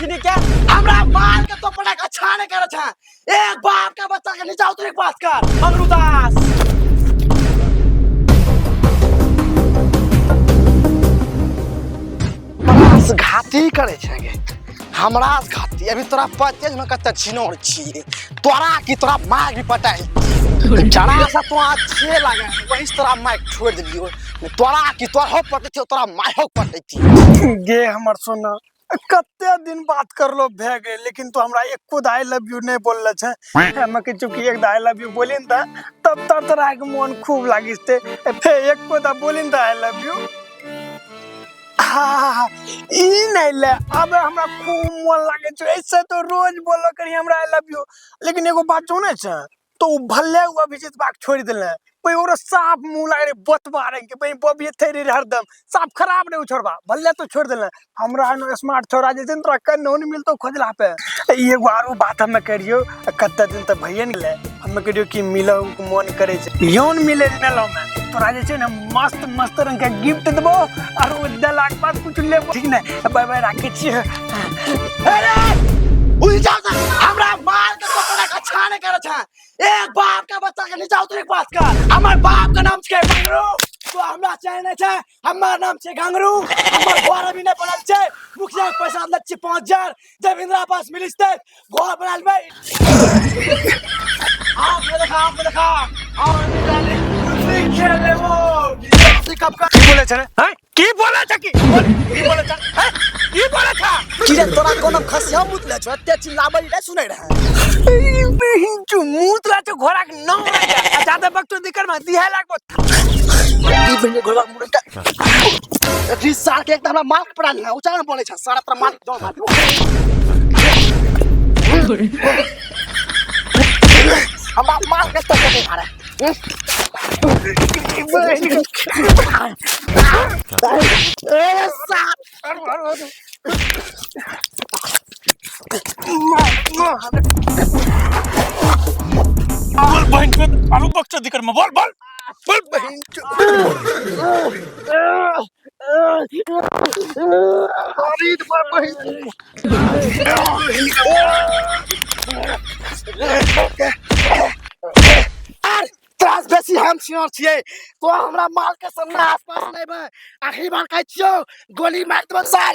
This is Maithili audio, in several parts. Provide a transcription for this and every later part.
छिनी के। हमरा मार के तो पड़ा अच्छा नहीं करे छे। एक बाप के बच्चा के नीचा उतरे के बात कर मंगरू दास। हमरा से घाती करे छे गे, हमरा से घाती। अभी तोरा पते में कते छिनोर छी, तोरा की तोरा मार भी पटाई जरा सा तो अच्छे लागे, वही से तोरा माइक छोड़ दिलियो। तोरा की तोरा हो पटे थी, तोरा my हो पटे थी। गे हमर सोना, कते दिन बात करलो भए गेल, लेकिन तो हमरा एको दा I love you नहीं बोलले छे। हम के चूंकि एक दा I love you बोलिन त तब तर तोरा के मन खूब लागिस्ते। फे एको दा बोलिन त I love you. हाँ, ई नहीं ले अब हमरा खूब मन लागे छे, ऐसे तो रोज बोलो करी हमरा I love you. लेकिन एगो बात जो नहीं छे तो उ भले उ अभिजीत बाग छोड़ देले, भाई ओकरा साफ मुंह लागे रे बतबा रंग के, भाई बबिए थे रे हरदम साफ खराब रे उ छोड़बा, भले तो छोड़ देले। हमरा हन स्मार्ट छोड़ा जे तोरा कन्नो नहीं मिलतो खोजला पे। एगो आरो बात हमे करियो, कते दिन त भइए ने गेलै, हमे करियो कि मिलो के मन करे छे, यौन मिले मेलो में तोरा जे छे ने मस्त मस्त रंग के गिफ्ट देबो, और उ देला के बाद कुछ लेबो, ठीक ने? बाय बाय, राखे छियै। अरे उई जा जा, हमरा मार के कपड़ा का छाने करे छे। एक बाप के बच्चा के नीचा उतरे के बात कर। हमर बाप के नाम छे घंगरू, तो हमरा चाहे नहीं छे, हमर नाम छे घंगरू। हमर घर अभी नहीं बनल छे, मुखिया के पैसा देले छी 5000, जब इंदिरा आवास मिलिस ते घर बना लेबै। आप में देखा, आप में देखा, और निकाले कुर्सी खेल लेबो। कुर्सी कब का की बोले छे रे? हैं? की बोले छे की? बोल, की बोले छे? हैं? की बोले छे? की रे तोरा कोनो खसिया मुतले छो, एते चिल्लाबै नै सुनै रहे। ई बहिन चो मुतला छो घोड़ा के नाम राखा, आ जादा वक्त दिकर में दिहा लागबो। ई बहिन घोड़ा के मुड़का। अभी सार के एक हमरा मार के पड़ा नहीं, ऊंचा न बोले छे, सारा तोरा मार दो मार। हमरा मार के तो नहीं मारे। ए सार। बोल बहिन के आलू बक्सा दिकर में बोल, बोल, बोल बहिन के। अरे बोल बहिन। अरे त्रास बेसी हम छिनर छियै, तो हमरा माल के सामने आसपास नहीं बे। आखिरी बार कहै छियौ, गोली मार देबौ सार।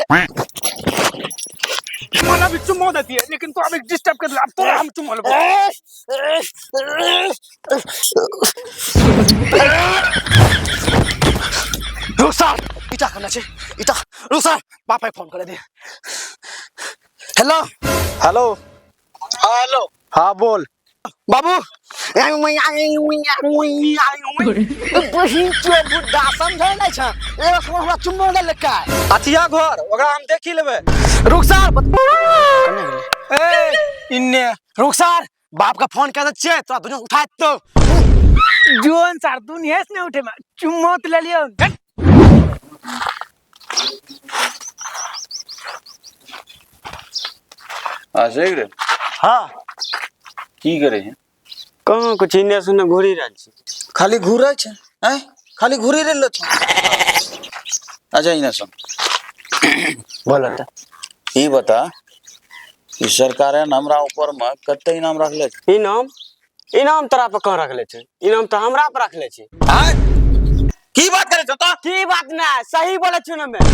मन अभी चुम्मा देती है, लेकिन तो अभी डिस्टर्ब कर दिला, अब तोरा हम चुम्मा लेबो। रुक सार, इटा करना छे, इटा। रुक सार, बापा के फोन करे दे। हेलो। हेलो। हाँ, हेलो। हाँ बोल। बाबू। बहिन चो बुड्ढा समझै नहि छै, एगो समय हमरा चुम्बो नहि लेलकै। अथिया घर ओकरा हम देखी लेबै। रुक सार, ए इन्ने। रुक सार, बाप का फोन कर दै छियै, तोरा दुनिया उठा देतौ। जोन सार दुनिया से नहीं उठे, चुम्बो त ले लियो। आशेक रे। हाँ। की करे हैं? कहाँ कुछ इन्ने सुन्ने घूरी रहल छी। खाली घूरै छै, हैं? खाली घूरी रहल छै। अच्छा इन्ने सुन। बोलो त। ई बता, ई सरकार ने हमरा ऊपर में कते इनाम रखले छै? इनाम? इनाम तोरा पर कहाँ रखले छै? इनाम त हमरा पर रखले छै। आँय? की बात करे छौ त? की बात ना, सही बोले छु न मैं।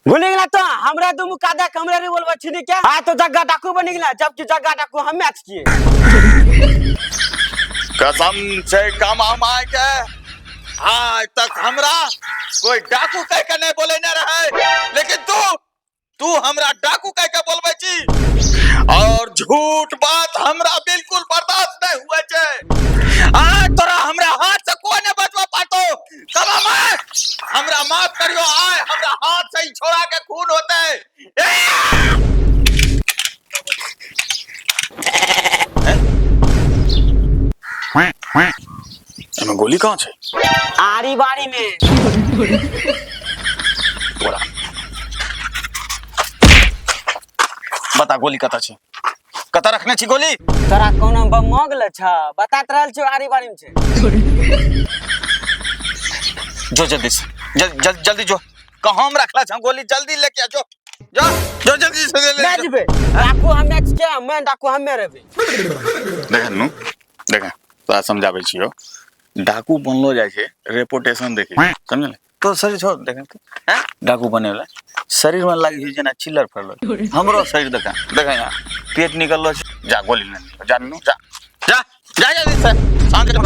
भूल गेला तो हमरा दू मुक्का दे के हमरा नहीं बोलबा छिनी के। आ तो जग्गा डाकू बनि गेला, जबकि जग्गा डाकू हमे छियै। कसम छै कमा my के, आज तक हमरा कोई डाकू कह के नहीं बोले ने रहे, लेकिन तू हमरा डाकू कह के बोलबै छी, और झूठ बात हमरा बिल्कुल बर्दाश्त नहीं हुए छै। आज तोरा हमरा हाथ से कोई नहीं बचवा पातो। कमा my हमरा माफ करियो, आय हमरा हाथ से ही छोड़ा के खून होते। एमे गोली कहाँ छै? आरी बारी में। तोरा बता गोली कतऽ छै? कतऽ रखने छी गोली? तोरा कोनो बम मगल छ? बता त रहल छियौ आरी बारी में छै। जो जल्दी से, जल्दी जो। कहाँ हम रखला छ गोली? जल्दी लेके आ, जो, जो, जो जल्दी से। मिलबे डाकू हमे छियै, मेन डाकू हमे रहबे। देख नु, देख तोरा समझाबै छियो, डाकू बनलो जाइ छै रेपुटेशन देखी, समझले? तो शरीर छोड़ देख हैं, डाकू बने वाला शरीर में लागे छै जेना चिल्लर फड़लो। हमरो शरीर देखा देखा, यहाँ पेट निकललो छै। जा गोली ले ले, जा नु, जा जा जा जल्दी से सांझ के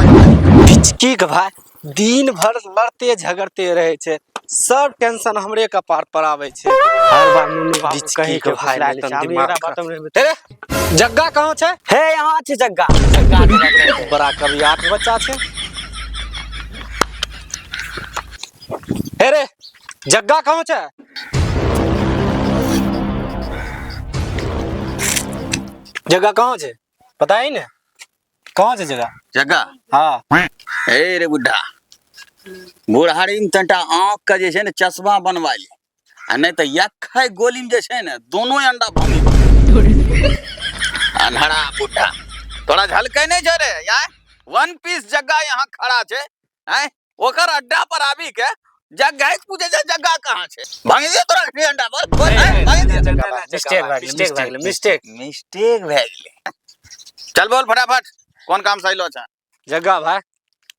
बिचकी के भाई दिन भर लड़ते झगड़ते रहे छै, सब टेंशन हमरे कपार पर आवे छै। हर बार नुनू बाबू बिचकी कहीं के के भाई भाई ने तन दिमाग दिमाग खराब रहबे। हे रे, जग्गा कहाँ छै? हे यहाँ छै जग्गा, जग्गा के बड़ा कभी आठ बच्चा छै। हे रे, जग्गा कहाँ छै? जग्गा कहाँ छै पता ही ने? कहाँ छै जग्गा? जग्गा? हाँ। ए रे बुढ़ा, बुढ़ारी में तनटा आँख के जे छै ने चश्मा बनवा ले, आ नहीं तो यखै गोली में जे छै ने दोनों अंडा भांगी। अन्हरा बुढ़ा, तोरा झलकै नहीं छै रे यार? वन पीस जग्गा यहाँ खड़ा छै, हैं? ओकर अड्डा पर आबी के जग्गा के पूछे छै जग्गा कहाँ छै? भांगी दे तोरा के अंडा बोल, बोल, हैं? भांगी दे। मिस्टेक भए गेलै, मिस्टेक भए गेलै, मिस्टेक। मिस्टेक भए गेलै। चल बोल फटाफट, कोन काम से अइलो छै? जग्गा भाई,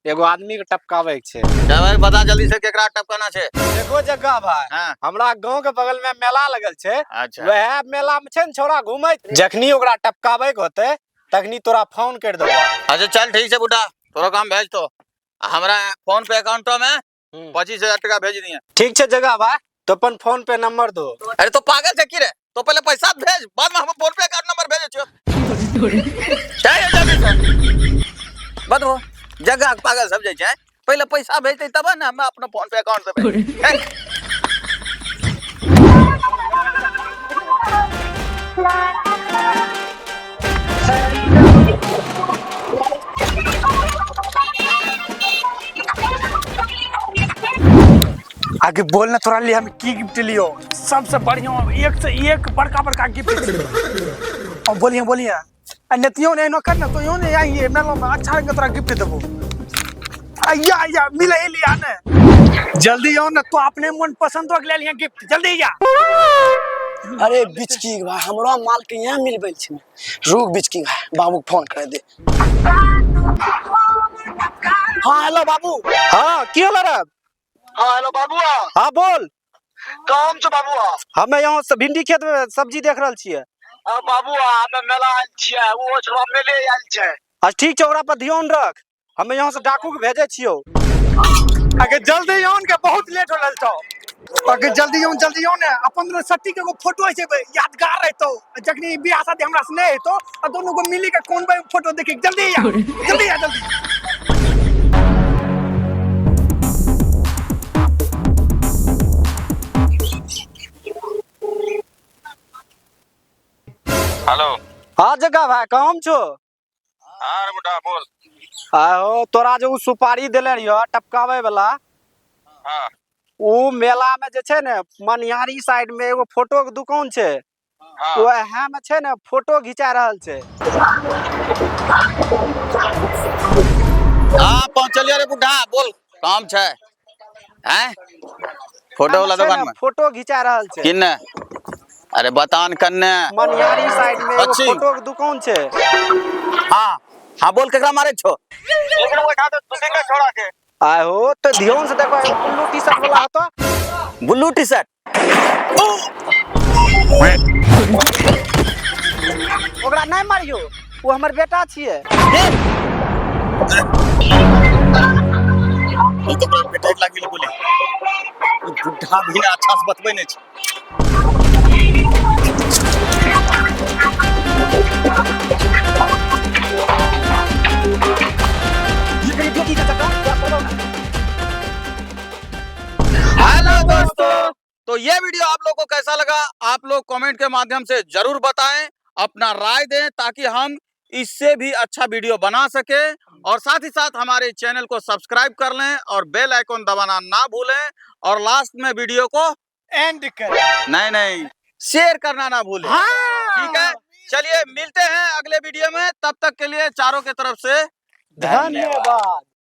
एगो आदमी के टपकावे के छै। चल भाई, बता जल्दी से केकरा टपकाना छै। देखो जग्गा भाई, हाँ। हमरा गांव के बगल में मेला लगल छै। अच्छा। वएह मेला में छै ने छौड़ा घूमै, जखनी ओकरा टपकावे के होते तखनी तोरा फोन कर देबो। अच्छा चल ठीक छै बुढ़ा, तोरो काम भेज तो हमरा फोन पे अकाउंटो में 25,000 टका भेज दिए। ठीक छै जग्गा भाई, तो अपन फोन पे नंबर दो। अरे तो पागल छै की रे? तो पहले पैसा भेज, बाद में हम फोन पे अकाउंट नंबर भेजे छियो। चल जल्दी से बतबो, जग्गा के पागल सब जाइ छै, पहले पैसा भेजते तब ने हम अपना फोन पे अकाउंट से भेज। आगे बोलना तोरा लिए हम की गिफ्ट लियो, सबसे बढ़िया एक से एक बड़का बड़का गिफ्ट। और बोलिए बोलिए, आ नेतियो ने नौकर ना तो यो ने आइए मेला में, अच्छा रंग तोरा गिफ्ट देबो। आया आया मिले ही लिया ने, जल्दी आओ ना तो अपने मन पसंद तो ले लिया गिफ्ट, जल्दी आ। अरे बिचकी भाई, हमरो माल के यहाँ मिलबै छै। रुक बिचकी भाई, बाबू के फोन कर दे। हाँ हेलो बाबू। हाँ की होलो रे? हाँ हेलो बाबू। हाँ बोल। काम छौ बाबू? हमे यहाँ से भिंडी खेत में सब्जी देख रहल छियै। बाबू हमे मेला आयल छियै, ओ छोड़ा मेले आयल छै। अच्छा ठीक छै, ओकरा पर ध्यान रख, हमे यहाँ से डाकू के भेजै छियौ। आगे जल्दी आओ ने, बहुत लेट हो रहल छौ। आगे जल्दी आओ, जल्दी आओ ने, अपन दोनों सट्टी के एगो फोटो छै यादगार रहतो, जखनी बियाह शादी हमरा से नहीं हेतो आ दोनों को मिली के कोन भाई फोटो देखी। जल्दी आ, जल्दी आ, जल्दी। हेलो। हाँ जग्गा भाई, कहाँ छो? हाँ रे बुढ़ा बोल। आहो तोरा जो उ सुपारी देले रहियो टपकावे वाला, हाँ। उ मेला में जे छै ने मनिहारी साइड में एगो फोटो के दुकान छै, हाँ। वएह में छै ने फोटो घिचा रहल छै। हाँ पहुंचलियो रे बुढ़ा, बोल काम छै? हैं फोटो वाला दुकान में फोटो घिचा रहल छै। किन्ने? अरे बतान कन्ने। मनिहारी साइड में एगो अच्छी। फोटो के दुकान छै। हाँ हाँ बोल, केकरा मारे छो? आहो तो ध्यान से देखो, एगो ब्लू टी शर्ट वाला होतो। ब्लू टी शर्ट ओकरा नहीं मारियो, वो हमर बेटा छियै। ई तो बेटा लागिल बोले, ई बुढ़ा भी ना अच्छा से बतबै नै छै। हेलो दोस्तों, तो ये वीडियो आप लोगों को कैसा लगा आप लोग कमेंट के माध्यम से जरूर बताएं, अपना राय दें ताकि हम इससे भी अच्छा वीडियो बना सके। और साथ ही साथ हमारे चैनल को सब्सक्राइब कर लें और बेल आइकॉन दबाना ना भूलें। और लास्ट में वीडियो को एंड कर नहीं नहीं शेयर करना ना भूलें। ठीक है, चलिए मिलते हैं अगले वीडियो में, तब तक के लिए चारों के तरफ से धन्यवाद।